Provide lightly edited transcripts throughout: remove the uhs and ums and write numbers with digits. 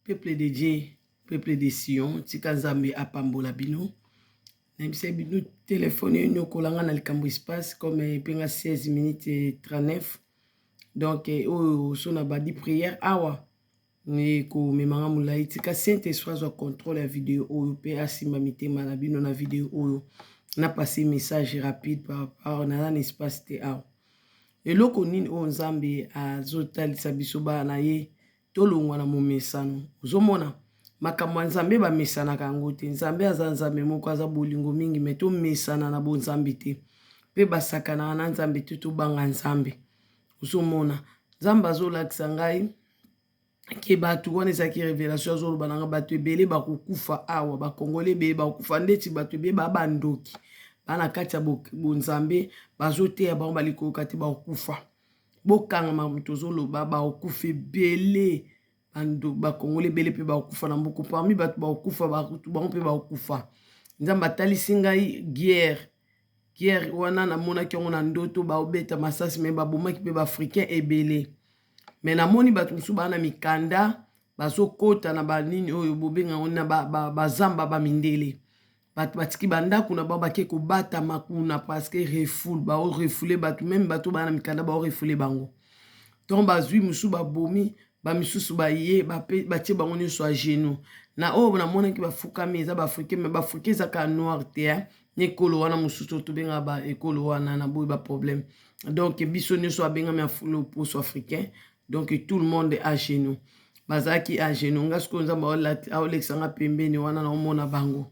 Peuple de Dieu, peuple de Sion, tika Nzambe apambola bino. Nayebisa bino telefone enyokola nga na likambo espace comme epenga 16 minutes et 39. Donc oyo so na badi prière awa ekomema nga molai. Tika Saint Esprit azwa contrôle ya video oyo mpe asimba mitema na bino na video oyo. Na passe message rapide par rapport naza na espace te awa. Eloko nini oyo Nzambe azotalisa biso bana na ye? Tolongwa na momesano. Ozomona makambo ya Nzambe bamesanaka yango te. Nzambe aza Nzambe moko, aza bolingo mingi, me tomesana na bonzambe te, mpe basakanaka na Nzambe te, tobanga Nzambe. Ozomona Nzambe azolakisa ngai ke bato wana ezalaki revelation, azoloba na ngai bato ebele bakokufa awa, bakongole ebele bakokufa, ndeti bato ebele baa bandoki baa na kati ya bonzambe, bazoteya bango balikoyoka te, bakokufa. Bokangama moto ozoloba, bakokufa ebele, bakongole ebele mpe bakokufa na mboka. Parmi bato bakokufa, bango mpe bakokufa. Nzambe atalisi ngai guerre. Guerre wana namonaki yango na ndoto, baobeta masasi, me babomaki mpe baafricain ebele. Me namoni bato mosusu baa na mikanda bazokota na banini oyo bobenga yango na bazamba ba bamindele. Bato batiki bandako na bango bake kobatama kuna parce que refoule, bao refoule bato, meme bato baa na mikanda bao refoule bango. Donc bazwi mosusu babomi, bamisusu baye batie bango nyonso a genoux. Na oyo namonaki bafukami eza baafricain, me baafricain eza kaka noir te, na ekolo wana mosusu tobengaka ba ekolo wana na boyi baproblème. Donc biso nyonso abengami loposo africain, donc tout le monde à genoux, bazalaki à genoux. Nga sikoyo Nzambe aolekisa nga pembeni wana, naomona bango.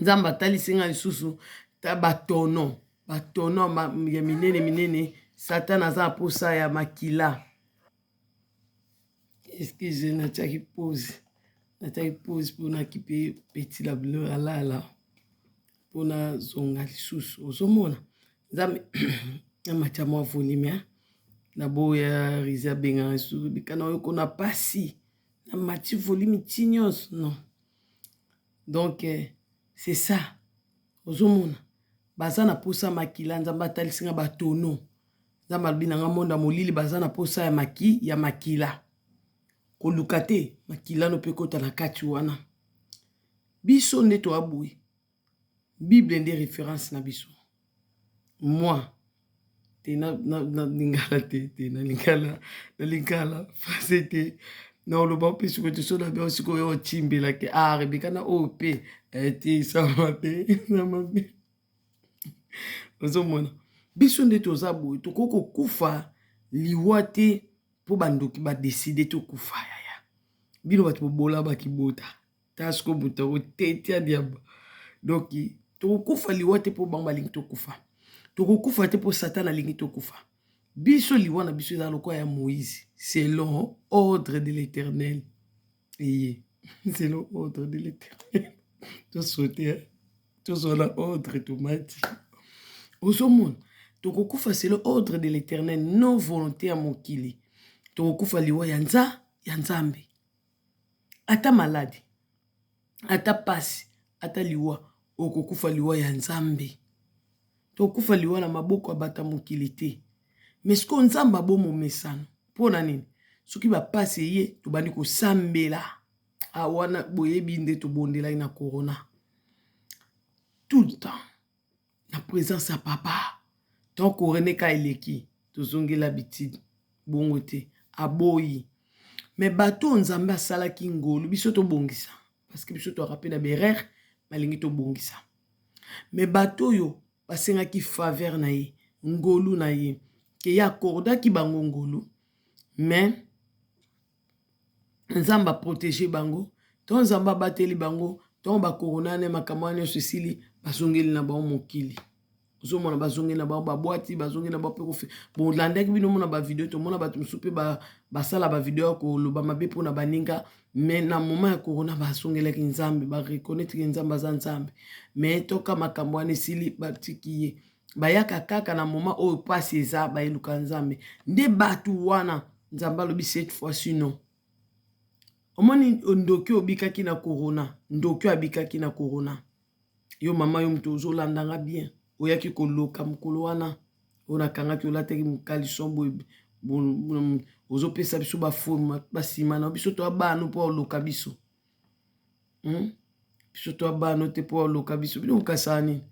Nzambe atalisi nga lisusu ta batono, batono ya minene minene. Satan aza na posa ya makila. Excuse, natiaki pause, natiaki pause mpona kipe petit la bino alala mpona zonga lisusu. Ozomona Nzambe amatia mwa volume na boya rizi abengaka lisusu bikana oyo kona pasi na mati volume ti nyonso non. Donc c'est ça, ozomona baza na posa makila. Nzambe atalisi nga batono. Nzambe alobi na nga monde ya molili baza na posa ya maki ya makila. Koluka te makila no mpe kota na kati wana. Biso nde toya boye, Bible nde référence na biso. Moi te na, na, na lingala te te na lingala, na lingala français te, na oloba mpe sikoyo te so na bio sikoyo otimbelaki ah Rebeka na oyo mpe te sama te sama te. Ozomona biso nde toza boye, tokoki kokufa liwa te mpo bandoki badeside tokufa. Yaya bino bato bobola bakibota ta sikoyo moto yango te tia diamba. Donc tokokufa liwa te mpo bango balingi tokufa, tokokufa te mpo Satan alingi tokufa. Biso liwa na biso eza lokola ya Moïse, selon ordre de l'Éternel. Eye selon ordre de l'Éternel, tosote tozwa na ordre tomati. Ozomona tokokufa selon ordre de l'Éternel, non volonté ya mokili. Tokokufa liwa ya nza ya Nzambe. Ata maladi, ata pasi, ata liwa, okokufa liwa ya Nzambe. Tokufa liwa na maboko ya bato ya mokili te. Me sikoyo Nzambe abomomesano mpo na nini? Soki bapasi eye, tobandi kosambela. Ah, wana boyebi nde tobondelaki na corona tout le temps na présence ya papa. Donc corona eka eleki, tozongela habitude bongo te, aboyi. Me bato oyo Nzambe asalaki ngolu, biso tobongisa, parce que biso toyaka mpe na berere, balingi tobongisa. Me bato oyo basengaki faveur na ye, ngolu na ye, ke ye akordaki bango ngolu, me Nzambe aprotege bango, to Nzambe abateli bango, ntango bakorona wana makambo wana nyonso esili, bazongeli na bango mokili. Ozomona bazongeli na bango babwati, bazongeli na bango mpe kofi. Bolandaki bino mona bavideo, tomona bato mosusu mpe basala bavideo ya koloba mabe mpona baninga, me na moment ya corona bazongelaki Nzambe, bareconnaitre ke Nzambe aza Nzambe. Me toka makambo wana esili, batiki ye. Bayaka kaka na moment oyo pasi eza, bayeluka Nzambe. Nde bato wana Nzambe alobi cette fois-ci non. Omoni ndoki oyo obikaki na corona, ndoki oyo abikaki na corona. Yo mama, yo moto ozolanda nga bien, oyaki koloka mokolo wana oyo nakangaki, olataki mokalison boye, Ozopesa biso ba basima na biso to bana mpo oloka biso. Biso to bana te mpo oloka biso. Bino bokasaka nini?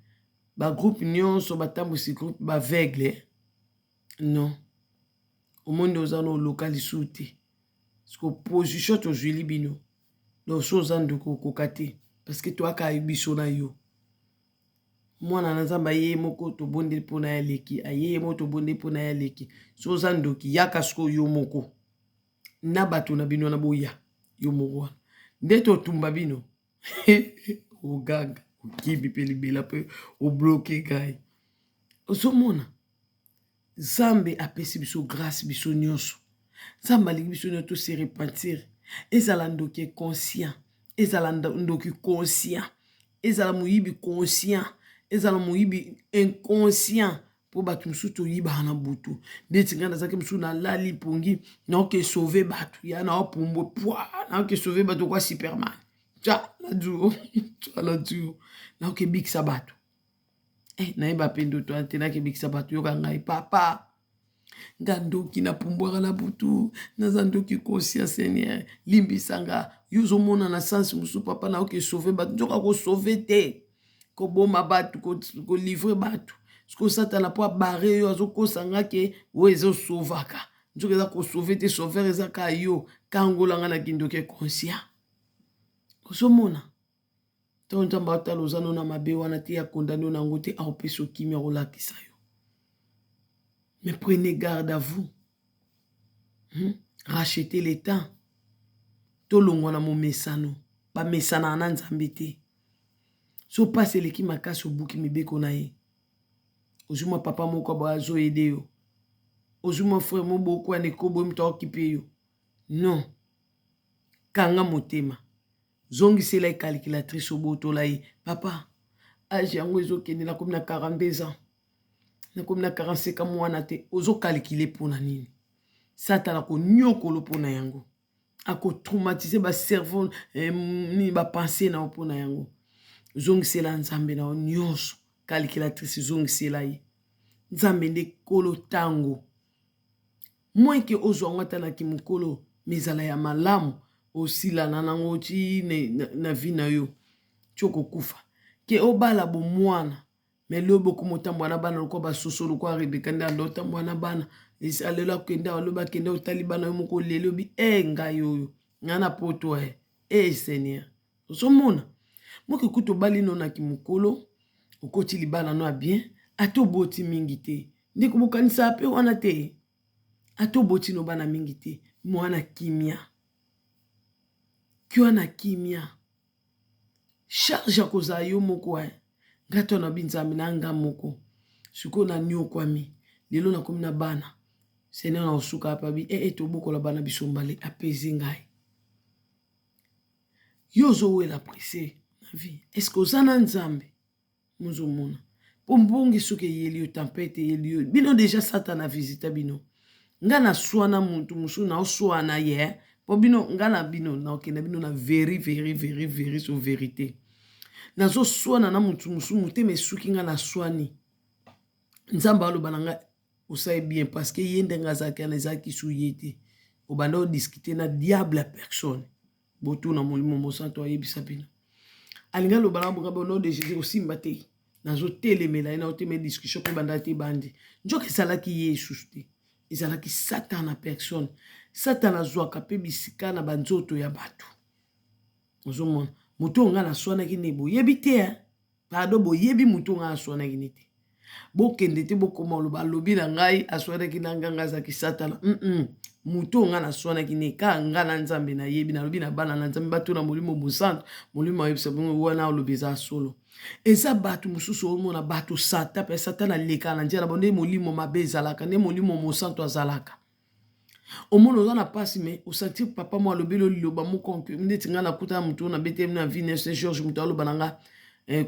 Ba groupe nyonso batambwisi groupe ba aveugle. Non. Omoni oza na oloka lisusu te. Parce position tozwili bino. Donc so oza ndoki, okoka te, parce que toyaka biso na yo. Mwana na Nzambe aye moko, tobondeli mpona ye, aleki. Aye moko, tobondeli mpona ye, aleki. So oza ndoki, yaka sikoyo yo moko na bato na bino wana, boya yo moko wana nde totumba bino. Oganga, okimi mpe libela mpe obloquer ngai. Ozomona, Nzambe apesi biso grâce, biso nyonso. Nzambe alingi biso nyonso tose repentir. Ezala ndoki conscient, ezala ndoki conscient, ezala moyibi conscient, ezala moyibi inconscient, mpo bato mosusu toyibaka na butu. Ndeti ngai nazalaki mosusu, nalali mpongi, naoke sauver bato ya naopumbwe pwa, naoke sauver bato kwa Superman tya na duo, tya na duo, naoke bikisa bato. Nayeba mpe ndoto wana te, nakebikisa bato. Yoka ngai, papa, nga ndoki, napumbwaka na butu, naza ndoki conscient. Seigneur, limbisa nga. Yo ozomona na sens mosusu, papa, naoke sauver bato, nzoka kosauver te, koboma bato, kolivrer bato. Siko Satana mpo abarrer yo, azokosa nga ke oyo ezosovaka, nzoka eza kosauver te. Sauveur eza ka yo. Kangola nga na kindoki conscient. Ozomona, ntango Nzambe atala oza no na mabe wana te, akondamner yo nango te, aopesa okimia, kolakisa yo. Mais prenez garde à vous. Rachetez le temps. Tolongwa na momesano. Bamesanaka na Nzambe te. So mpasi eleki makasi, obuki mibeko na ye, ozwi mwa papa moko boye azoaider yo, ozwi mwa frère mo bokwani ekoboye, moto aokipe yo. Non, kanga motema, zongisela ye calculatrice obotola ye. Papa, âge yango ezokende, nakomi na 42 ans, nakomi na 45, mwana te. Ozocalculer mpona nini? Satana konyokolo mpona yango, akotraumatiser bacerveau, nini, bapensées na yo mpona yango. Zongisela Nzambe na yo nyonso, calculatrice zongisela ye. Nzambe nde kolo ntango. Moins ke ozwa yango ata na kimokolo, mais ezala ya malamu, osilana nango ti na vie na yo ti okokufa. Ke obala bomwana, mais lobi okoma otambola na bana lokola basoso, lokola Rebeka nde ando otambola na bana. Lelo akende, alobi akende, otali bana yo moko, oleli, obi e ngai oyo ngai na poto e Seigneur. Ozomona, moki kutu obali no na kimokolo, okoti libala no ya bien, ata oboti mingi te. Ndeko, bokanisaka mpe wana te. Ata oboti no bana mingi te, mwana kimia, kio na kimia, charge ya kozala yo moko. Nga to na binzambe na nga moko sikoyo nanyokwami. Lelo nakomi na bana, Seigneur, na kosuka apabi tobokola bana biso mbale. Apesi ngai yo, ozowela presse na vie. Est-ce oza na Nzambe? Mozomona mpo mbongi soki eyeli yo, tempête eyeli yo, bino déjà Satana avisita bino. Nga naswana mutu mosusu, naoswana ye mpo bino, nga na bino naokenda bino na veri veri veri veri so vérité. Nazoswana na mutu mosusu, motema esuki nga, naswani. Nzambe aloba na nga: "Osali bien, parce que ye ndenge azalaki wana, ezalaki su ye te. Obanda odiscuter na diable ya personne." Botuna Molimo Mosantu, ayebisa bino. Alingi aloba na bonga, au nom de Jésus, osimba te. Nazotelemela ye, naotemela discussion mpe banda te bandi. Nzoka ezalaki ye lisusu te, ezalaki Satan na personne. Satan azwaka mpe bisika na banzoto ya bato. Ozomona, moto oyo ngai naswanaki nde boyebi te. Pardon, boyebi moto oyo ngai aswanaki ne te. Bokende te, bokoma oloba alobi na ngai aswanaki na ngai, ngai azalaki Satana. Moto oyo ngai naswanaki ne, kaka ngai na Nzambe nayebi. Nalobi na bana na Nzambe, batuna Molimo Mosantu. Molimo ayebisa bongo wana, olobi eza solo. Eza bato mosusu omona bato Satan mpe Satan alekaka na nzela na bo. Nde molimo mabe ezalaka, nde Molimo Mosantu azalaka. Omona oza na mpasi, mais osentir papa mo alobeli yo liloba moko. Ndeti ngai nakutana motu oyo nabeteli na vie, Saint George. Moto aloba na nga: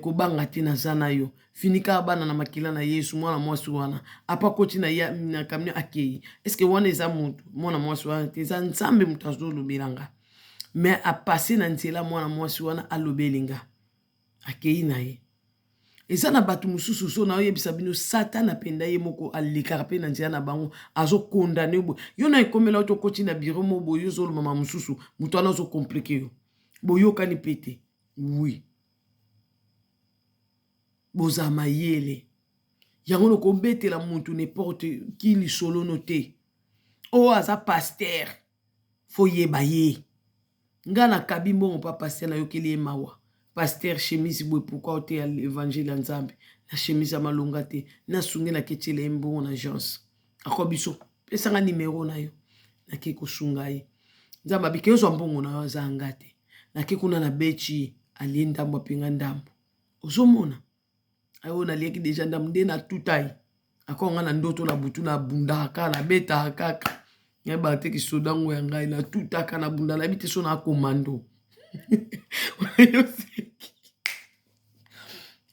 "Kobanga te, naza na yo, finika bana na makila na Yesu." Mwana mwasi wana apa akoti na, ya, na camion, akei. Est-ce wana eza motu mwana mwasi wana te? Eza Nzambe moto azolobela nga, mais apase na nzela mwana mwasi wana, alobeli nga, akei na ye. Eza na bato mosusu so naoyebisa bino, Satana mpenza ye moko alekaka mpe na nzela na bango, azokondane boye. Yo na ekomela yo, tokoti na biro mo boye, yo ozolobama mosusu, moto wana azokomplike yo, boyokani mpe te. Wi, bozala mayele yango, nokobetela motu n'importe qui lisolo no te. Oyo aza pasteur, fo yeba ye. Nga nakabi mbongo mpa pasteur, nayokeli ye mawa. Pasteur, chemise boye, pourquoi oteya évangile ya Nzambe na chemise ya malonga te? Nasungi, naketiela ye mbongo na agence. Ako biso, pesanga nimero na yo, nake kosunga ye. Nzambe abike, ozwa mbongo na yo, aza nga te. Nake kuna na beti ye, alie ndambo, apenga ndambo. Ozomona ayo, naliaki deja ndambo nde natuta ye. Ako nga na ndoto na butu, nabundaka kaka, nabetaka kaka, nayebaka te kisoda ngo ya ngai. Natutaka, nabunda, nayebi te so na komando.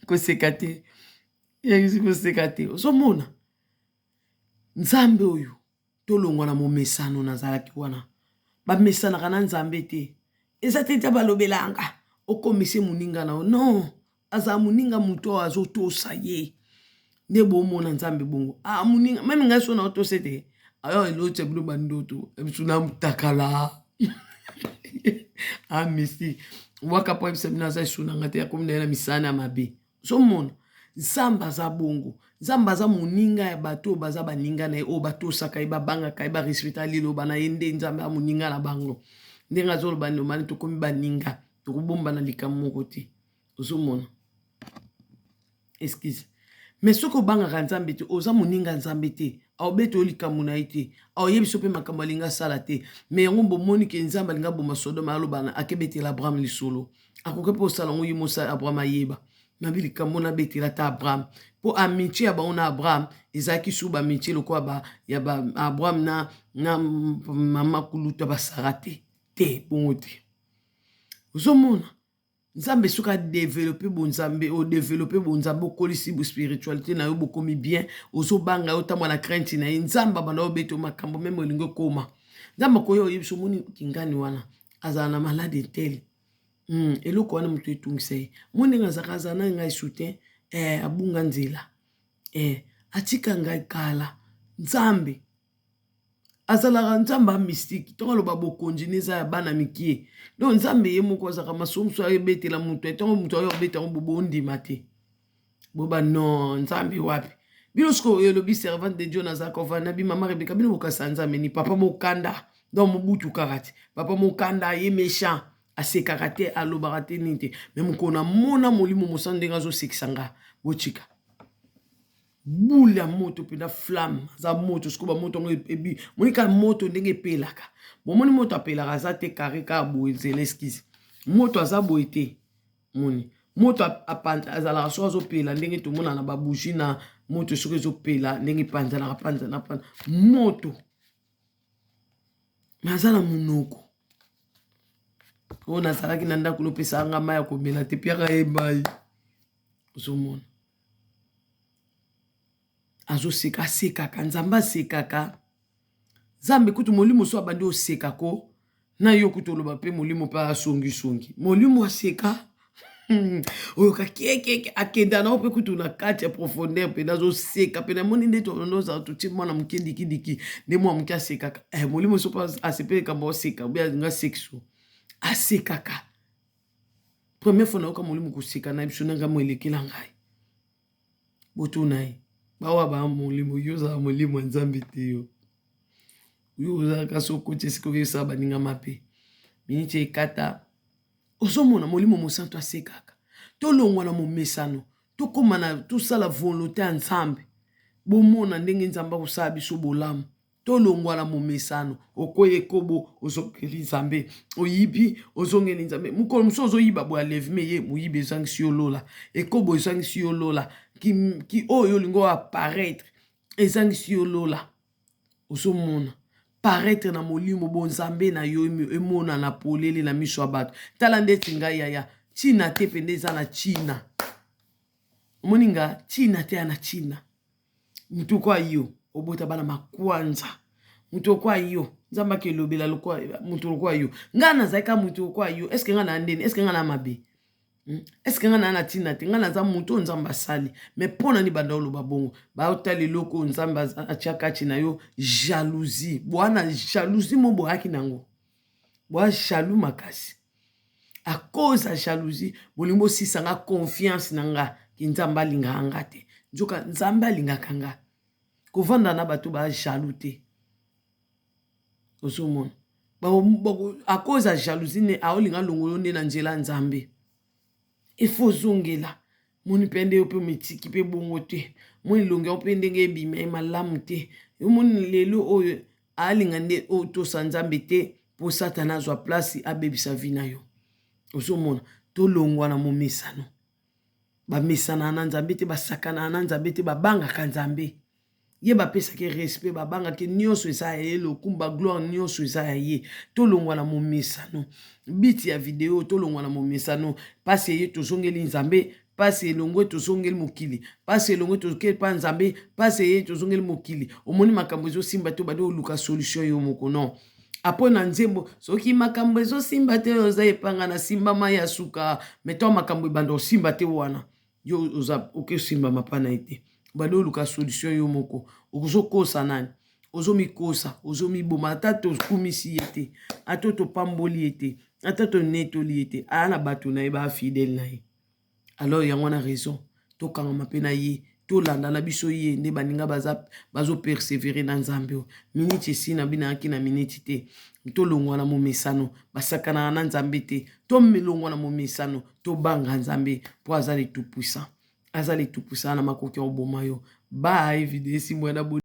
Koseka te, koseka te. Ozomona Nzambe oyo, tolongwa na momesano nazalaki wana. Bamesanaka na Nzambe te. Eza te nzambe alobelanga okomise moninga na yo. Non, azala moninga moto oyo azotosa ye nde bomona Nzambe bongo. Ah, moninga meme ngai so na otosa te, ayo elotya bino bandoto biso na mutakala ah mystique waka po ayebisa bino aza esu na nga te, akomi na ye na misala ya mabe. Ozomona Nzambe aza bongo. Nzambe aza moninga ya bato oyo baza baninga na ye, oyo batosaka ye, babangaka ye, barespecta liloba na ye. Nde Nzambe aza moninga na bango. Ndenge azoloba nomani, tokomi baninga, tokobombana likambo moko te. Ozomona, excuse, mais soki obangaka Nzambe te, oza moninga Nzambe te. Aobeta oyo likambo na ye te, aoyebi so mpe makambo alingi asala te. Mais yango bomoni ke Nzambe alingi aboma Sodome, aloba akebetela Abraham lisolo. Akoki mpe osala yango ye mosa Abraham ayeba nabi likambo nabetela ata Abraham, mpo amitié ya bango na Abraham ezalaki su baamitié lokola ba, ya ba Abraham na mama kuluta basara te te bongo te. Ozomona Nzambe soki adevelope bonzambe, odevelope bonzambe, okolisi spiritualité na yo, bokomi bien, ozobanga yo, otambola na crainte na ye. Nzambe abanda obeta makambo meme olingi okoma. Nzambe akoya oyebi so omoni kingani wana azala na malade etele. Eloko wana moto etungisa ye mo ndenge azalaka, azala na ngai soutien eh, abunga nzela eh, atika ngai kala. Nzambe azalaka Nzambe ya mystique. Ntongo aloba bokonzi ne eza ya bana mikie. Donc Nzambe ye moko azalaka masumu mosusu ayebetela moto. Ntongo moto ayo abeta yango, bondima te, boba non. Nzambe wapi bino sikoyo? Elobi servante de Dieu nazalaka ovanda bi mama Rebeka. Bino bokasa Nzambe ni papa mokanda. Donc mobutu kaka te, papa mokanda ye méchant, asekaka te, alobaka te, nini te. Mais mokolo namona Molimo Mosantu ndenge azosekisa nga, botika boule ya moto mpenza, flamme, aza moto. Sikoyo bamoto yango ebi moni kaka moto ndenge epelaka. Bomoni moto apelaka, aza te carré kaka boye, nzela, excuse, moto aza boye te. Moni moto azalaka soki azopela ndenge tomona na babougie na moto, soki ezopela ndenge epanzanaka panzana panza moto. Me aza na monoko oyo nazalaki na ndako, nopesaka nga mai ya komela te, piaka ye mai. Ozomona azoseka, asekaka. Nzambe asekaka. Nzambe kutu molimo so abandi oseka ko na yo kutu oloba mpe molimo mpe asongisongi. Molimo aseka, oyoka kiekeke, akenda nao mpe kutu na kati ya profondeur mpe nazoseka mpe namoni nde tozala totie mwana moke dikidiki nde mwana moke asekaka. Eh, molimo so mpe asepeleka mbo oseka obe alinga asekiso, asekaka. Première fois nayoka molimo koseka na biso na ngai mo elekela ngai. Botuna ye bawa ba molimo. Yo ozala molimo ya Nzambe te. Yo ozalaka so okoti esika oyosala baninga mabe, miniti ekata. Ozomona Molimo Mosantu asekaka. Tolongwa na momesano, tokóma na tosala volonté ya Nzambe. Bomona ndenge Nzambe akosala biso bolamu. Tolongwa na momesano. Okoya ekobo, ozongeli Nzambe. Oyibi, ozongeli Nzambe. Mokolo mosusu ozoyiba boye, alevime ye moyibi ezangisi yo lola, ekobo ezangisi yo lola, ki oyo olingi oyo apparaître ezangisi yo lola. Ozomona paraître na molimo, bonzambe na yo emonana polele na miso ya bato. Tala ndeti ngai yaya, ntina te mpenza eza na ntina. Omoni nga ntina te ya na ntina. Motu okwa yo obota bana makwanza, motu okwa yo Nzambe akelobela motu lokwa yo. Ngai nazalaki kaka motu okwa yo. Eske ngai na ndeni? Eske ngai na mabe? Est-ce ngai naa na ntina te? Ngai naza moto oyo Nzambe asali. Mais mpo nani banda oloba bongo? Baotala eloko oyo Nzambe atya kati na yo, jalousie. Bwana jalousie mo boyaki nango, boya jaloux makasi. À cause ya jalousie, bolingi bosisa nga confiance na nga ki Nzambe alingaka nga te. Nzoka Nzambe alingaka nga. Kovanda na bato ba jaloux te. Ozomona, à cause ya jalousie nde aolinga longolo nde na nzela ya Nzambe. Efo ozongela moni mpe nde yo mpe mitiki mpe bongo te. Moni elongi yango mpe ndenge ebima ye malamu te. Omoni lelo oyo alinga nde otosa Nzambe te, mpo Satana azwa place abebisa vie na yo. Ozomona, tolongwa na momesano. Bamesana na Nzambe te, basakana na Nzambe te, babangaka Nzambe. Ye bapesaki respect, babangaki. Nyonso eza ya ye, lokumu, bagloire nyonso eza ya ye. Tolongwa na momesano. Biti ya video, tolongwa na momesano. Mpasi eye, tozongeli Nzambe. Mpasi elongwe, tozongeli mokili. Mpasi elongwe, tokei mpa Nzambe. Mpasi eye, tozongeli mokili. Omoni makambo ezosimba te, obandi oluka solution yo moko. Non, apo na nzembo, soki makambo ezosimba te, oza epanga na simbama ya suka. Mais to makambo ebanda osimba te wana, yo oza okosimbama mpa na ye te. Obandi oluka solution yo moko. Ozokosa nani? Ozomikosa, ozomiboma. Ata tokumisi ye te, ata topamboli ye te, ata tonetoli ye te, aya na bato na ye, bafidèle na ye. Alors yango wana raison, tokangama mpe na ye, tolanda na biso ye nde baninga baza bazopersévérer na Nzambe. Oyo miniti esi na bino ayaki na miniti te. Tolongwa na momesano. Basakanaka na Nzambe te. Tomilongwa na momesano, tobanga Nzambe, mpo aza le tout puissant, aza le tout puissant na makoki ya koboma yo. Bye, video esimbo na.